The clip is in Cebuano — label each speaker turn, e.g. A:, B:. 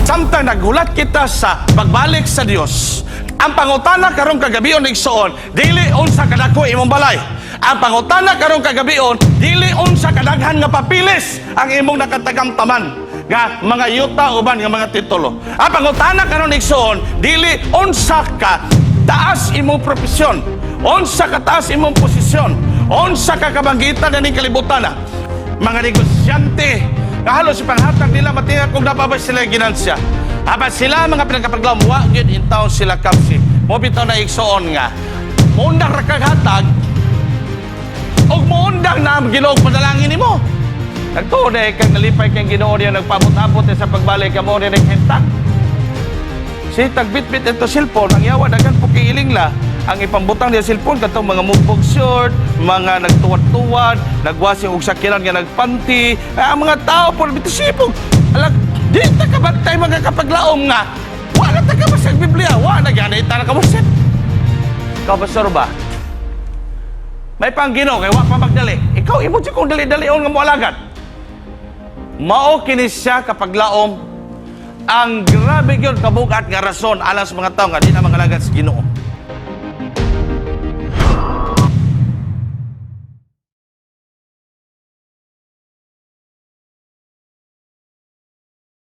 A: Samtang naghulat kita sa pagbalik sa Dios, ang pangutana karong kagabion, igsoon, dili unsa kadako imong balay. Ang pangutana karong kagabion, dili unsa kadaghan nga papilis ang imong nakatagamtaman nga mga yuta uban nga mga titulo. Ang pangutana karon, igsoon, dili unsa ka taas imong propesyon, unsa ka taas imong posisyon, unsa ka kabanggitan na kalibutan na. Mga negosyante, nga halos ipanghatag nila matingag kung naa pa ba sila ginansya. Apan sila, mga pinagkapaglaom, wa gyud in town sila kapsi. Mao bitaw na, igsoon, nga muundang ra kag hatag ug muundang na ang Ginoo panalangin nimo. Nagtuo na kang nalipay kang Ginoo niya nagpaabot-abot sa pagbalik ka mo ni naghentak. Si tagbitbit ito cellphone, ang yawa daghan po kiiling la. Ang ipambutang niya cellphone katong mga mubog short, mga nagtuwad-tuwad, nagwasing og sakyanan nga nagpanty, ang mga tao po bitaw sipog. Alag, di ta kabantay, mga kapaglaom, nga wala ta ka sa Biblia, wala gani ta ka mo. Ikaw, pastor ba? May pang Ginoo kay wa pa magdali. Ikaw imo jud kung dali-dalion nga moalagad. Mao kini siya, kapaglaom, ang grabe gyud kabugat nga rason alang sa mga tao nga di na mangalagad sa Ginoo.